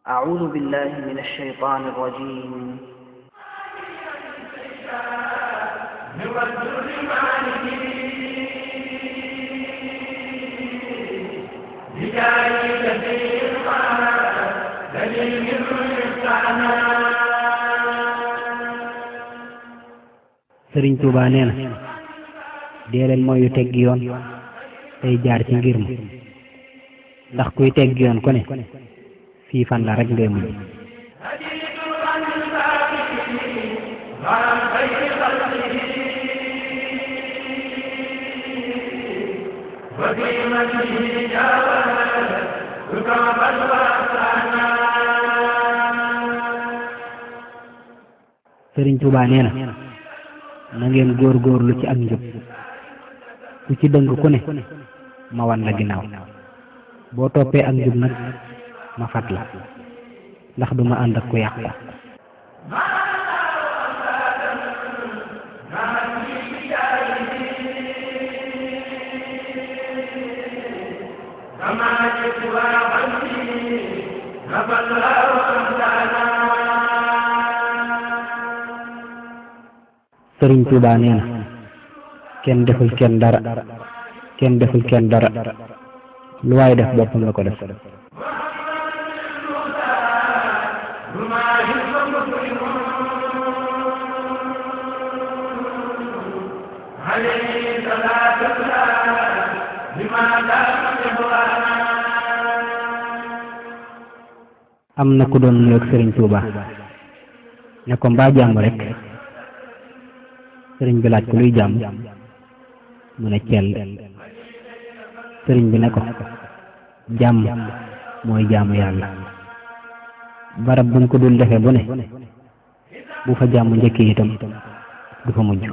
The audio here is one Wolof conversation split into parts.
أعوذ بالله من الشيطان الرجيم. Sëriñ Tuubaa nee na dee leen mooy yu tegg yoon tey jaar ci ngir ma ndax kuy tegg yoon ku ne fii fan la rek ngay mujj. Sëriñ Tuubaa nee na ngeen góorgóorlu ci ak njub ku ci dëng ku ne ma wan la ginnaaw boo toppee ak njub nag ma fat la ndax duma ànd ak ku yàq ko. Sëriñ Tuubaa nee na kenn deful kenn dara kenn deful kenn dara lu waay def boppam la ko def. am na ku doon nuyoog Sëriñ Tuubaa ne ko mbaa jàmm rek. sëriñ bi laaj ko luy jàmm mu ne cell. sëriñ bi ne ko jàmm mooy jaamu yàlla barab buñ ko dul defee bu ne bu fa jàmm njëkkee itam du fa mujj.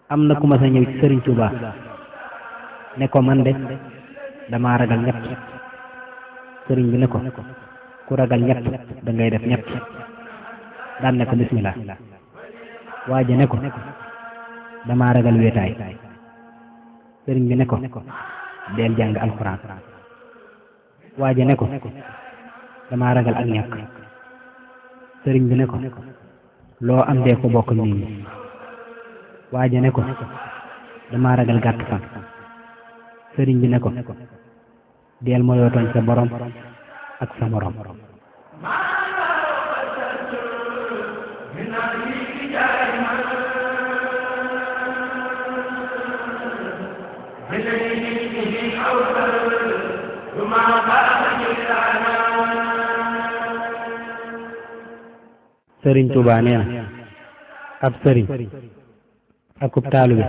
am na ku ma sa ñëw ci Sëriñ Tuubaa ne ko man de dama ragal ñett. sëriñ bi ne ko ku ragal ñett da ngay def ñett daan ne ko bismillah. waaje ne ko dama ragal wéetaay. sëriñ bi ne ko deel jàng alxuraan. waaje ne ko dama ragal ak ñàkk. sëriñ bi ne ko loo am dee ko bokk nit ñi. waaje ne ko dama ragal gàtt fan. sëriñ bi ne ko deel moyoo tooñ sa borom ak sa morom. Sëriñ Tuubaa nee na ab sëriñ akub taalibe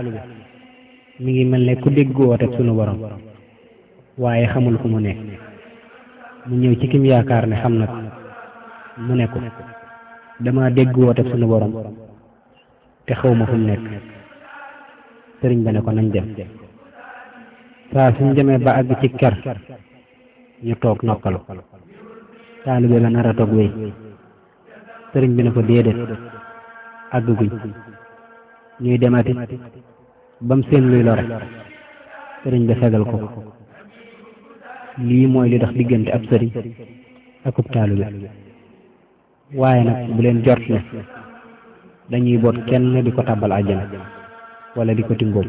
mi ngi mel ne ku dégg woote sunu borom waaye xamul fu mu nekk mu ñëw ci kim yaakaar ne xam na ko mu ne ko dama dégg woote sunu borom te xaw ma fu mu nekk. sëriñ ba ne ko nañ dem. saa suñ demee ba àgg ci ker ñu toog noppalu. taalibe ba nar a toog wéy. sëriñ bi ne ko déedéet àgg guñ. ñuy demati bam seen luy lore sëriñ bi fegal ko. lii mooy li dox diggante ab sëriñ akub taalibe waaye nag bu leen jort ne dañuy boot kenn di ko tàbbal àjjana wala di ko tingoom.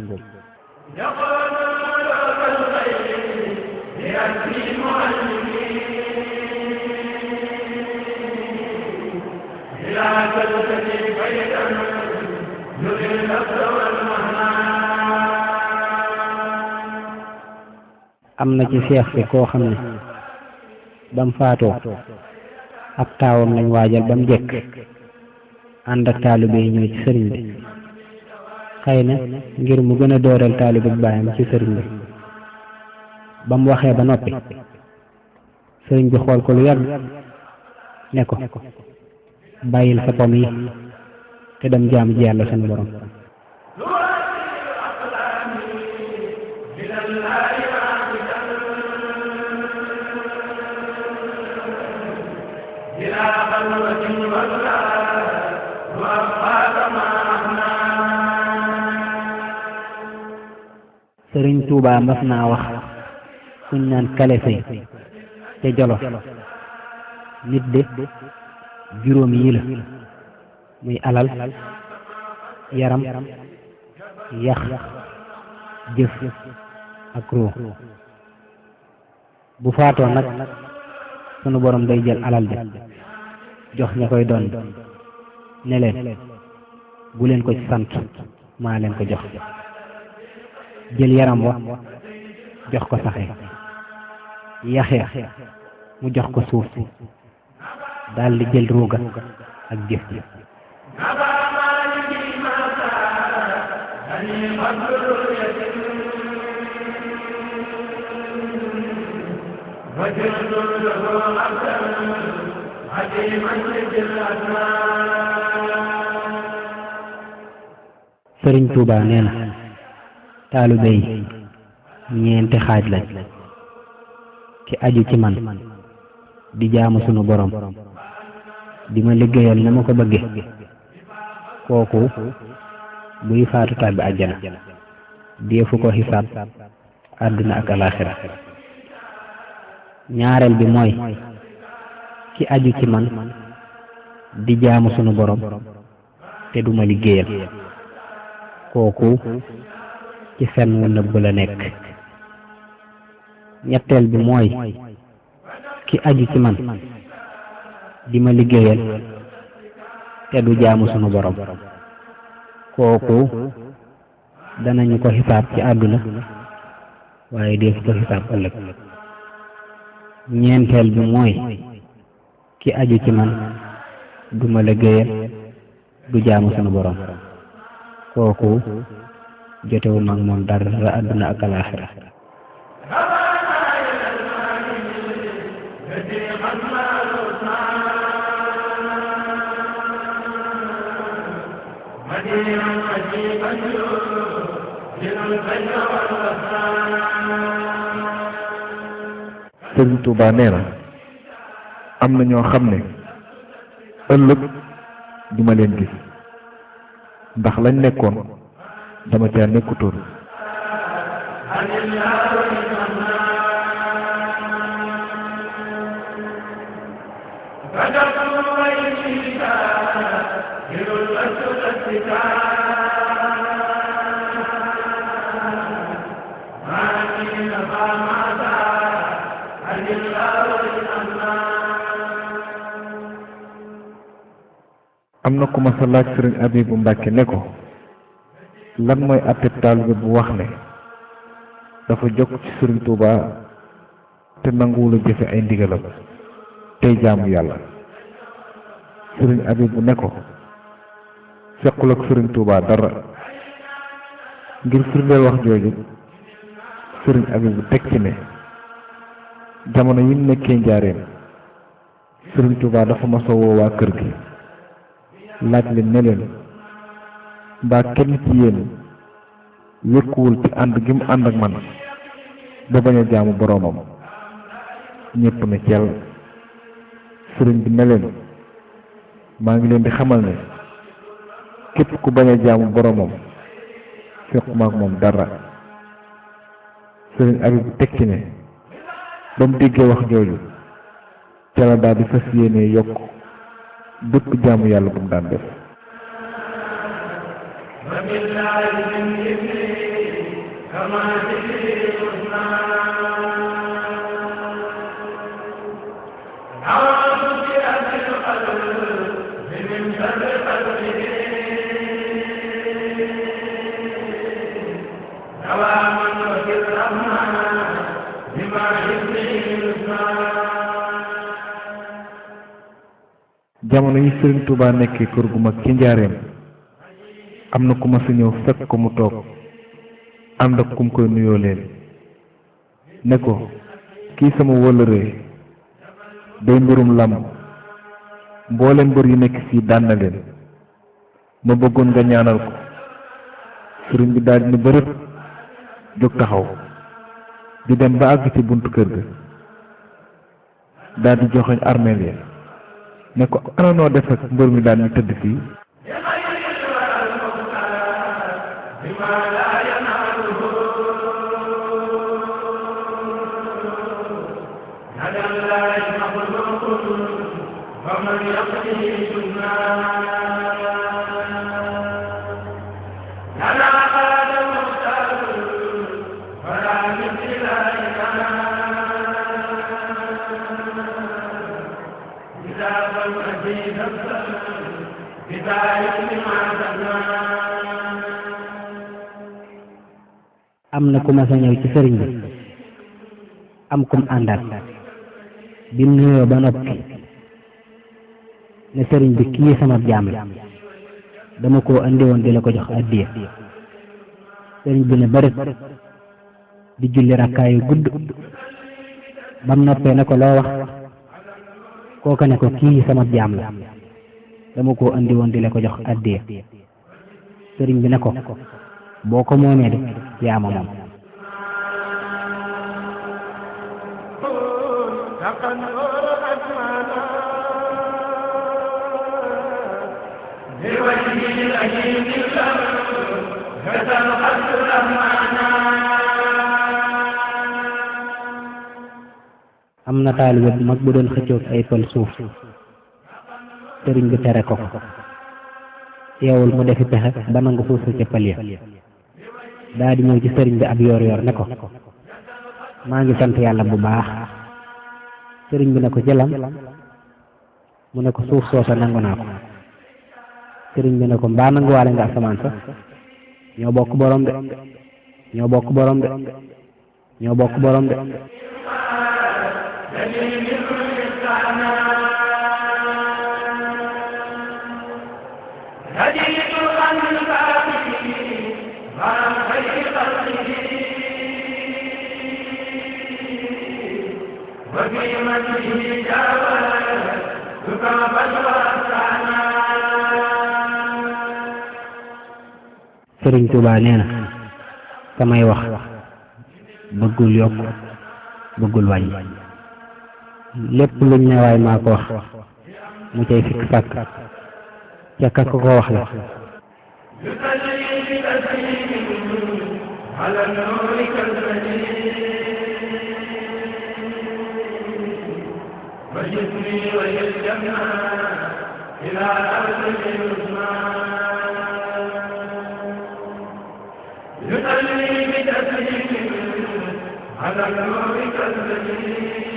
am na ci seex si koo xam ne bam faatoo ab taawam lañ waajal bam jekk ànd ak taalibe yi ñëw ci sëriñ bi xëy na ngir mu gën a dooreel taalibe baayam ci sëriñ bi. bam waxee ba noppi sëriñ bi xool ko lu yàgg ne ko bàyyil sa pom yi te dem jaam ji yàlla seen borom. Sëriñ Tuubaa mas naa wax kuñ naan Kalesey ca Jolof nit de juróom yi la muy alal yaram yax jëf ak ruu bu faatoo nag sunu borom day jël alal ja jox ña koy doon ne leen bu leen ko ci sant maa leen ko jox jël yaram wa jox ko saxe yaxee mu jox ko suuf si daldi jël ruuga ak jëf ji Sëriñ Tuubaa nee na taalibe yi ñeenti xaaj lañ ki aju ci man di jaamu sunu borom di ma liggéeyal na ma ko bëgge kooku buy faatu tàbbi àjjana deefu ko xisaab àdduna ak alaaxira ñaareel bi mooy ki aju ci man di jaamu sunu borom te duma liggéeyal kooku ci fen wu nëbb la nekk ñetteel bi mooy ki aju ci man di ma liggéeyal te du jaamu sunu borom kooku danañu ko xisaab ci àdduna waaye def ko xisaab ëllëg ñeenteel bi mooy ki aju ci man du ma liggéeyal du jaamu sunu borom kooku jotewu mag moom dara àdduna ak alaaxira Sëriñ Tuubaa nee na am na ñoo xam ne ëllëg duma leen gis ndax lañ nekkoon dama caa nekkutoon am na ku ma sa laaj Sëriñ Abibu Mbàkke ne ko lan mooy àtteb taalibe bu wax ne dafa jokk ci Sëriñ Tuubaa te nanguwul a jëfe ay ndigalam tey jaamu yàlla Sëriñ Abibu ne ko sequl ak Sëriñ Tuubaa dara ngir firndeel wax jooju Sëriñ Abibu teg ci ne jamono yi mu nekkee njaareem Sëriñ Tuubaa dafa ma sa woo waa kër gi laaj leen ne leen mbaa kenn ci yéen wékkuwul ci ànd gi mu ànd ak man ba bañ a jaamu boroomam ñépp ne ceel sëriñ bi ne leen maa ngi leen di xamal ne képp ku bañ a jaamu boroomam fekkuma ak moom dara sëriñ Abibu tekki ne ba mu déggee wax jooju ca la daal di fas yéene yokk bépp jaamu yàlla bu mu daan def jamono yi Sëriñ Tuubaa nekkee kër gu mag ci njaareem am na ku ma sa ñëw fekk ko mu toog ànd ak kum koy nuyoo leen ne ko kii sama wëllëree day mbirum làmb mboolem mbër yu nekk fii daan na leen ma bëggoon nga ñaanal ko sëriñ bi daal di ne bërët jóg taxaw di dem ba àgg ci buntu kër ga daal di joxoñ armeel ya ne ko ana noo def ak mbër mi daan ñu tëdd fii am na ku ma sa ñëw ci sëriñ bi am kum àndaat bi mu nuyoo ba noppi ne sëriñ bi kii sama jaam la dama koo andi woon di la ko jox addiya sëriñ bi ne bërit di julli rakkaa yu gudd bam noppee ne ko loo wax kooka ne ko kii sama jaam la dama koo andi woon di la ko jox addiya sëriñ bi ne ko boo ko moomee de yaa ma moom am na taalibe bu mag bu doon xëccoog ay pël suuf sëriñ bi tere ko teewul mu defi pexe ba nangu suuf sa ca pël ya daa di ñëw ci sëriñ bi ab yoor yoor ne ko maa ngi sant yàlla bu baax sëriñ bi ne ko jëlam mu ne ko suuf soosa nangu naa ko sëriñ bi ne ko mbaa nanguwaale nga asamaan sa ñoo bokk borom de ñoo bokk borom de ñoo bokk borom de sëriñ Tuubaa nee na samay wax bëggul yokk bëggul wàññi lépp luñ ne waay maa ko wax mu cay fikk sàkk ca ka ko wax la يصلي بتسليم على النور كالبديع